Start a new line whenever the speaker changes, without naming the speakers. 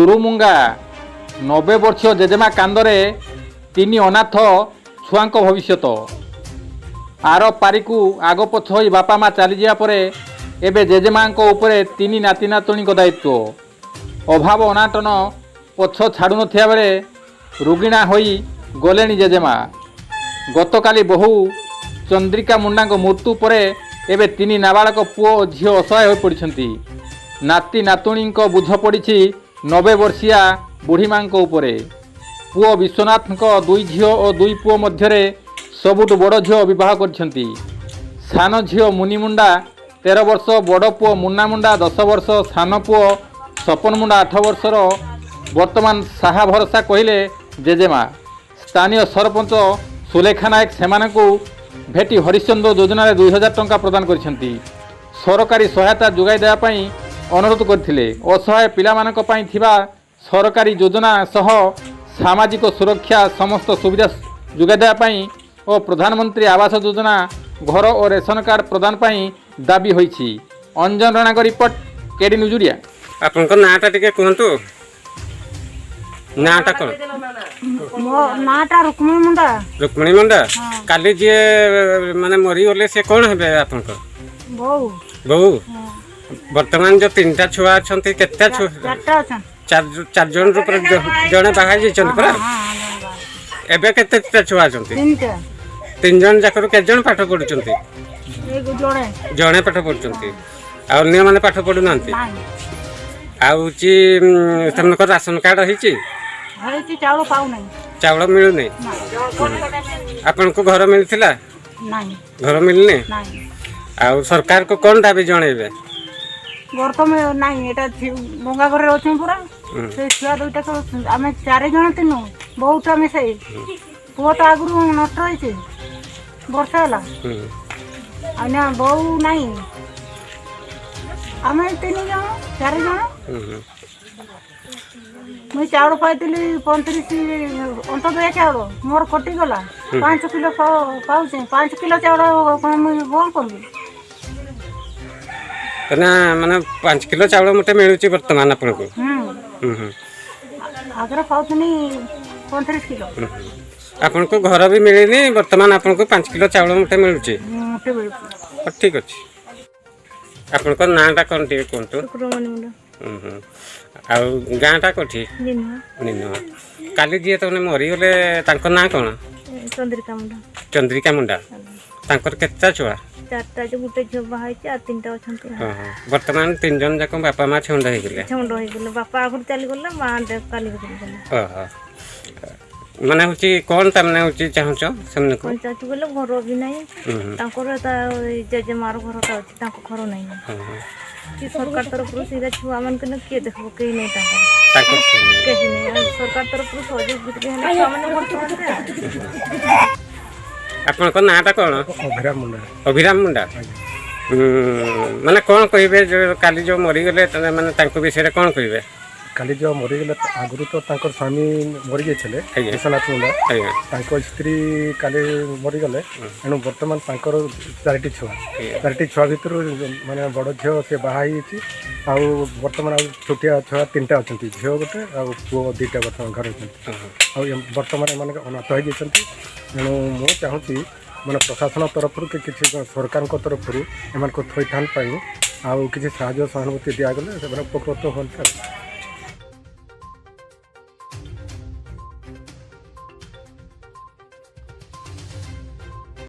ତୁରୁମୁଙ୍ଗା 90 ବର୍ଷୀୟ ଜେଜେମା କାନ୍ଧରେ ତିନି ଅନାଥ ଛୁଆଙ୍କ ଭବିଷ୍ୟତ। ଆର ପାରିକୁ ଆଗ ପଛ ହୋଇ ବାପା ମା ଚାଲିଯିବା ପରେ ଏବେ ଜେଜେମାଙ୍କ ଉପରେ ତିନି ନାତି ନାତୁଣୀଙ୍କ ଦାୟିତ୍ୱ। ଅଭାବ ଅନାଟନ ପଛ ଛାଡ଼ୁନଥିବା ବେଳେ ରୋଗିଣା ହୋଇ ଗଲେଣି ଜେଜେମା। ଗତକାଲି ବୋହୂ ଚନ୍ଦ୍ରିକା ମୁଣ୍ଡାଙ୍କ ମୃତ୍ୟୁ ପରେ ଏବେ ତିନି ନାବାଳକ ପୁଅ ଓ ଝିଅ ଅସହାୟ ହୋଇପଡ଼ିଛନ୍ତି। ନାତି ନାତୁଣୀଙ୍କ ବୋଝ ପଡ଼ିଛି 90 ବର୍ଷୀୟା ବୁଢ଼ୀମାଙ୍କ ଉପରେ। ପୁଅ ବିଶ୍ୱନାଥଙ୍କ ଦୁଇ ଝିଅ ଓ ଦୁଇ ପୁଅ ମଧ୍ୟରେ ସବୁଠୁ ବଡ଼ ଝିଅ ବିବାହ କରିଛନ୍ତି। ସାନ ଝିଅ ମୁନି ମୁଣ୍ଡା 13 ବର୍ଷ, ବଡ଼ ପୁଅ ମୁନ୍ନା ମୁଣ୍ଡା 10 ବର୍ଷ, ସାନ ପୁଅ ସପନ ମୁଣ୍ଡା 8 ବର୍ଷର। ବର୍ତ୍ତମାନ ସାହା ଭରସା କହିଲେ ଜେଜେମା। ସ୍ଥାନୀୟ ସରପଞ୍ଚ ସୁଲେଖା ନାୟକ ସେମାନଙ୍କୁ ଭେଟି ହରିଶ୍ଚନ୍ଦ୍ର ଯୋଜନାରେ 2000 ଟଙ୍କା ପ୍ରଦାନ କରିଛନ୍ତି। ସରକାରୀ ସହାୟତା ଯୋଗାଇ ଦେବା ପାଇଁ ଅନୁରୋଧ କରିଥିଲେ। ଅସହାୟ ପିଲାମାନଙ୍କ ପାଇଁ ଥିବା ସରକାରୀ ଯୋଜନା ସହ ସାମାଜିକ ସୁରକ୍ଷା ସମସ୍ତ ସୁବିଧା ଯୋଗାଇ ଦେବା ପାଇଁ ଓ ପ୍ରଧାନମନ୍ତ୍ରୀ ଆବାସ ଯୋଜନା ଘର ଓ ରେସନ କାର୍ଡ଼ ପ୍ରଦାନ ପାଇଁ ଦାବି ହୋଇଛି। ଅଞ୍ଜନ ରଣାଙ୍କ ରିପୋର୍ଟ, କେଡି ନ୍ୟୁଜ୍ ଓଡ଼ିଆ।
ଆପଣଙ୍କ ନାଁଟା ଟିକେ କୁହନ୍ତୁ। ନାଁଟା କ'ଣ?
ମୋ ନାଁଟା ରୁକ୍ମିଣୀ ମୁଣ୍ଡା।
ରୁକ୍ମିଣୀ ମୁଣ୍ଡା। କାଲି ଯିଏ ମାନେ ମରିଗଲେ, ସେ କ'ଣ ହେବେ ଆପଣଙ୍କର?
ବୋଉ।
ବୋଉ। ବର୍ତ୍ତମାନ ଯୋଉ ତିନିଟା ଛୁଆ ଅଛନ୍ତି, କେତେଟା ଛୁଆ?
ଚାରିଟା ଅଛନ୍ତି।
ଚାରି ଜଣରୁ ପୁରା ଜଣେ ବାହା ହେଇଯାଇଛନ୍ତି ପରା?
ହଁ, ଜଣେ ବାହା ହେଇଛି।
ଏବେ କେତେଟା ଛୁଆ ଅଛନ୍ତି?
ତିନିଟା।
ତିନି ଜଣ ଯାକରୁ କେତେ ଜଣ ପାଠ ପଢୁଛନ୍ତି?
ଏଇ ଜଣେ।
ଜଣେ ପାଠ ପଢୁଛନ୍ତି, ଆଉ ଅନ୍ୟମାନେ ପାଠ ପଢୁନାହାନ୍ତି?
ନାଇଁ।
ଆଉ ହଉଛି ସେମାନଙ୍କର ରାସନ କାର୍ଡ଼ ହେଇଛି?
ହେଇଛି, ଚାଉଳ ପାଉନାହିଁ।
ଚାଉଳ ମିଳୁନି? ଆପଣଙ୍କୁ ଘର ମିଳିଥିଲା?
ନାଇଁ।
ଘର ମିଳିନି?
ନାଇଁ।
ଆଉ ସରକାରକୁ କ'ଣ ଦାବି ଜଣେଇବେ?
ଘର ତ ନାଇଁ, ଏଇଟା ଭଙ୍ଗା ଘରେ ଅଛୁ ପୁରା। ସେ ଛୁଆ ଦୁଇଟା ସବୁ, ଆମେ ଚାରି ଜଣ ତିନୁ, ବହୁତ ଆମେ ସେଇ ପୁଅ ତ ଆଗରୁ ନଷ୍ଟ ହେଇଛି, ବର୍ଷା ହେଲା। ଆଉ ନା ବୋଉ ନାହିଁ, ଆମେ ତିନି ଜଣ ଚାରି ଜଣ।
ହୁଁ, ହୁଁ।
ମୁଇଁ ଚାଉଳ ପାଇଥିଲି 35, ଅନ୍ତୋଦୟ ଚାଉଳ ମୋର କଟିଗଲା। 5 କିଲୋ ପାଉଛି। 5 କିଲୋ ଚାଉଳ କଣ ମୁଇଁ କଣ କରିବି?
ନା, ମାନେ 5 କିଲୋ ଚାଉଳ ମୋଟେ ମିଳୁଛି ବର୍ତ୍ତମାନ ଆପଣଙ୍କୁ?
ହୁଁ।
ହୁଁ ହୁଁ
ଆଗରେ ପାଉଥିଲି 35 କିଲୋ।
ହୁଁ, ହୁଁ। ଆପଣଙ୍କୁ ଘର ବି ମିଳିନି, ବର୍ତ୍ତମାନ ଆପଣଙ୍କୁ 5 କିଲୋ ଚାଉଳ ମୋଟେ ମିଳୁଛି?
ମୋଟେ ମିଳୁଛି।
ହଉ, ଠିକ୍ ଅଛି। ଆପଣଙ୍କ ନାଁଟା କ'ଣ ଟିକେ କୁହନ୍ତୁ।
ରୁକ୍ମଣୀ ମୁଣ୍ଡା।
ହୁଁ ହୁଁ ଆଉ ଗାଁଟା କୋଉଠି?
ନିନୁଆ।
ନିନୁଆ। କାଲି ଯିଏ ତମେ ମରିଗଲେ, ତାଙ୍କ ନାଁ କ'ଣ?
ଚନ୍ଦ୍ରିକା ମୁଣ୍ଡା।
ଚନ୍ଦ୍ରିକା ମୁଣ୍ଡା। ତାଙ୍କର କେତେଟା ଛୁଆ?
ଚାରିଟା ଯେ ଗୋଟେ ଝିଅ ବାହା ହେଇଛି, ଆଉ ତିନିଟା ଅଛନ୍ତି।
ହଁ, ବର୍ତ୍ତମାନ ତିନି ଜଣ ଯାକ ବାପା ମା ଛେଉଣ୍ଡ ହେଇଗଲେ?
ଛେଉଣ୍ଡ ହେଇଗଲେ। ବାପା ଆଗରୁ ଚାଲିଗଲେ, ମା କାଲି ଚାଲିଗଲେ।
ଓହୋ। ମାନେ ହେଉଛି କ'ଣ ତାମାନେ ହେଉଛି ଚାହୁଁଛ ସେମାନଙ୍କୁ?
ପଞ୍ଚାୟତ ଗଲେ ଘର ବି ନାହିଁ।
ହୁଁ ହୁଁ
ତାଙ୍କର ତା ଜେଜେମାର ଘରଟା ଅଛି, ତାଙ୍କ ଘର ନାହିଁ।
ହଁ ହଁ
କି ସରକାର ତରଫରୁ ସେଇଟା ଛୁଆମାନଙ୍କୁ ନା କିଏ ଦେଖିବ? କେହି ନାହିଁ ତାଙ୍କର।
ତାଙ୍କର
କେହି ନାହିଁ। ଆଉ ସରକାର ତରଫରୁ ସହଯୋଗ ଟିକେ ହେଲେ ଛୁଆମାନେ ଘର ଚଳନ୍ତେ।
ଆପଣଙ୍କ ନାଁଟା କ'ଣ?
ଅଭିରାମ ମୁଣ୍ଡା।
ଅଭିରାମ ମୁଣ୍ଡା। ମାନେ କ'ଣ କହିବେ, ଯୋଉ କାଲି ଯୋଉ ମରିଗଲେ, ମାନେ ତାଙ୍କ ବିଷୟରେ କ'ଣ କହିବେ?
କାଲି ଯେଉଁ ମରିଗଲେ, ଆଗରୁ ତ ତାଙ୍କର ସ୍ୱାମୀ ମରିଯାଇଥିଲେ, ବିଶ୍ୱନାଥ ମୁଣ୍ଡା। ତାଙ୍କ ସ୍ତ୍ରୀ କାଲି ମରିଗଲେ। ଏଣୁ ବର୍ତ୍ତମାନ ତାଙ୍କର ଚାରିଟି ଛୁଆ। ଚାରିଟି ଛୁଆ ଭିତରୁ ମାନେ ବଡ଼ ଝିଅ ସେ ବାହା ହେଇଯାଇଛି। ଆଉ ବର୍ତ୍ତମାନ ଆଉ ଛୋଟିଆ ଛୁଆ ତିନିଟା ଅଛନ୍ତି, ଝିଅ ଗୋଟେ ଆଉ ପୁଅ ଦୁଇଟା ବର୍ତ୍ତମାନ ଘରେ ଅଛନ୍ତି। ଆଉ ବର୍ତ୍ତମାନ ଏମାନେ ଅନାଥ ହେଇଯାଇଛନ୍ତି। ଏଣୁ ମୁଁ ଚାହୁଁଛି ମାନେ ପ୍ରଶାସନ ତରଫରୁ କି କିଛି ସରକାରଙ୍କ ତରଫରୁ ଏମାନଙ୍କୁ ଥଇଥାନ ପାଇଁ ଆଉ କିଛି ସାହାଯ୍ୟ ସହାନୁଭୂତି ଦିଆଗଲେ ସେମାନେ ଉପକୃତ ହୁଅନ୍ତେ ଆଉ।